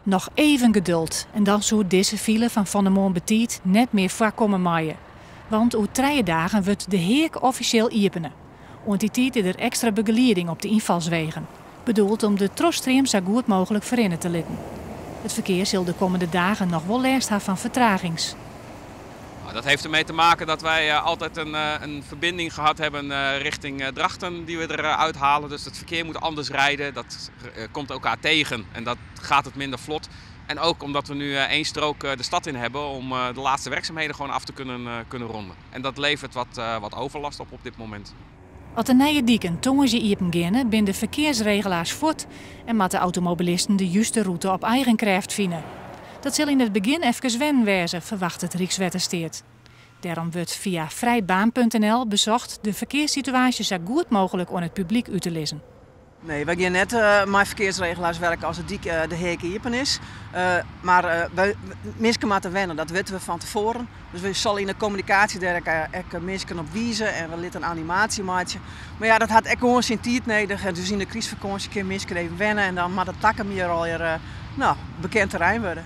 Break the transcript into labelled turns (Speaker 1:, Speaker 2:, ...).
Speaker 1: Noch even geduld en dan soe dizze file fan fannemoarn betiid net mear foarkomme meie. Want oer trije dagen wurdt de Heak offisjeel iepene. Oant dy tiid is der ekstra begelieding op de ynfalswegen. Bedoeld om de trochstream sa goed mooglik ferrinne te litten. It ferkear sil de kommende dagen noch wol lêst ha fan fertragings.
Speaker 2: Nou, dat heeft ermee te maken dat wij altijd een verbinding gehad hebben richting Drachten die we eruit halen. Dus het verkeer moet anders rijden, dat komt elkaar tegen en dat gaat het minder vlot. En ook omdat we nu één strook de stad in hebben om de laatste werkzaamheden gewoon af te kunnen ronden. En dat levert wat overlast op op dit moment.
Speaker 1: As de nije diken tongersdei iepen geane, binne de ferkearsregelaars fuort en moatte automobilisten de juste rûte op eigen krêft fine. Dat sil yn it begjin efkes wennen wêze, ferwachtet Rykswettersteat. Dêrom wurdt fia vrijbaan.nl besocht de ferkearssituaasje sa goed mooglik oan it publyk út te lizzen.
Speaker 3: Nee, wy geane net mei ferkearsregelaars werke as de dyk de Heak iepen is. Mar wy, minsken moatte wenne, dat witte we fan tefoaren. Dus we sille yn de kommunikaasje dêr ek minsken op wize en we litte in animaasje meitsje. Mar ja, dat hat ek gewoan syn tiid nedich. En dus yn de krystfakânsje kinne minsken even wenne en dan moat it takom jier alwer, no, bekend terrein wurde.